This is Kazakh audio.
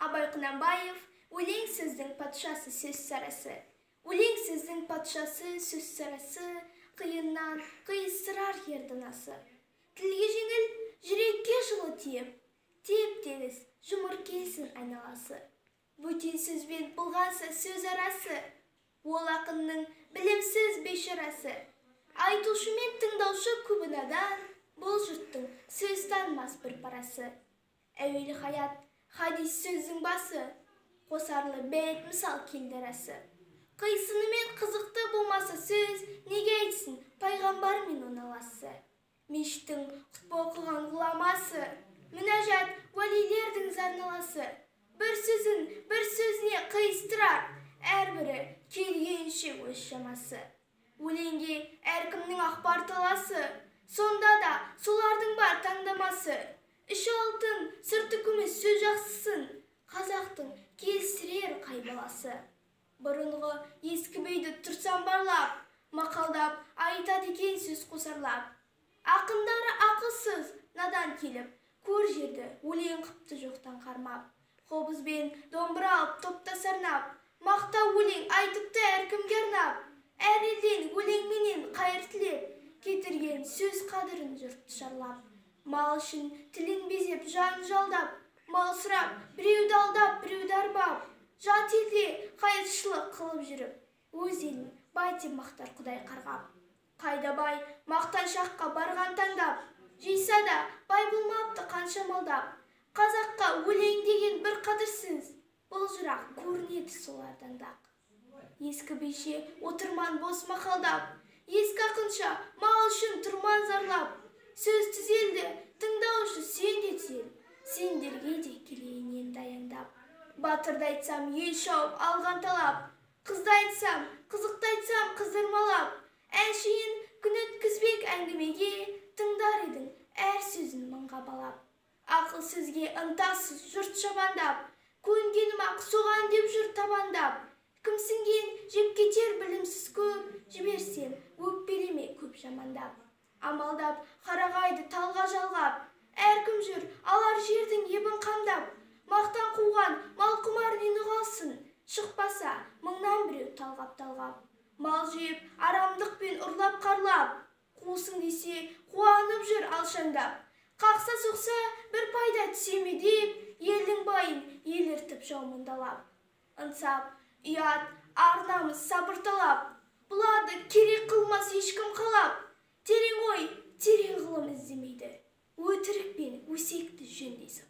Абай Құнанбаев өлең сөздің патшасы, сөз сарасы. Өлең сөздің патшасы, сөз сарасы, қиыннан қиыстырар ер данасы. Тілге жеңіл, жүрекке жылы тиіп, теп-тегіс жұмыр келсін айналасы. Бөтен сөзбен бұлғанса сөз арасы, ол ақынның білімсіз бейшарасы. Айтушы мен тыңдаушы көбі надан, бұл жұрттың сөз танымас бір парасы. Әуелі хаят, хадис сөздің басы, қосарлы бәйт мысал келді арасы. Қисынымен қызықты болмаса сөз, неге айтсын пайғамбар мен оның аласы. Мешіттің құтпа оқыған ғұламасы, мінәжат уәлилердің зарналасы. Бір сөзін бір сөзіне қиыстырар, әрбірі келгенше өз шамасы. Өлеңге әркімнің ақпар таласы, сонда да солардың бар таңдамасы. Іші алтын, сырты күміс сөз жақсысын, қазақтың келістірер қай баласы. Бұрынғы ескі бейді тұрсам барлап, мақалдап айтады екен сөз қосарлап. Ақындары ақылсыз, надан келіп, көр жерді өлең қыпты жоқтан қармап. Қобызбен домбыра алып топта сарнап, мақтау өлең айтыпты әркімге арнап. Әр елден өлеңменен қайыр тілеп, кетірген сөз қадірін жұртты шарлап. Мал үшін тілін безеп, жан жалдап, мал сұрап, біреуді алдап, біреуді арбап. Жат елде қайыршылық қылып жүріп, өз елін бай деп мақтар құдай қарғап. Қайда бай мақтаншаққа барған таңдап, жиса да бай болмапты қанша малдап. Қазаққа өлең деген бір қадірсіз, бұл жырақ көрінеді солардан дақ. Ескі бише отырман бос мақалдап, ескі ақынша мал үшін тұрман зарлап. Сөз түзелді, тыңдаушы сен де түзел, сендерге де келейін енді аяңдап. Батырды айтсам ел шауып алған талап, қызды айтсам, қызықты айтсам қыздырмалап. Әншейін күн өткізбек әңгімеге, тыңдар едің әр сөзін мыңға балап. Ақыл сөзге ынтасыз жұрт шабандап, көнгенім-ақ соған деп жүр табандап. Кімсінген жеп кетер білімсіз көп, жіберсем өкпелеме көп жамандап. Амалдап қарағайды талға жалғап, әркім жүр алар жердің ебін қамдап. Мақтан қуған мал құмар нені қалсын, шықпаса мыңнан біреу талғап-талғап. Мал жиып арамдықпен ұрлап қарлап, қусың десе қуанып жүр алшаңдап. Қақса соқса бір пайда түсе ме деп, елдің байын еліртіп жаумындалап. Ынсап, ұят, ар намыс, сабыр талап, бұларды керек қылмас ешкім қалап. Терең ой, терең ғылым іздемейді, өтірік пен өсекті жөндей сапайды.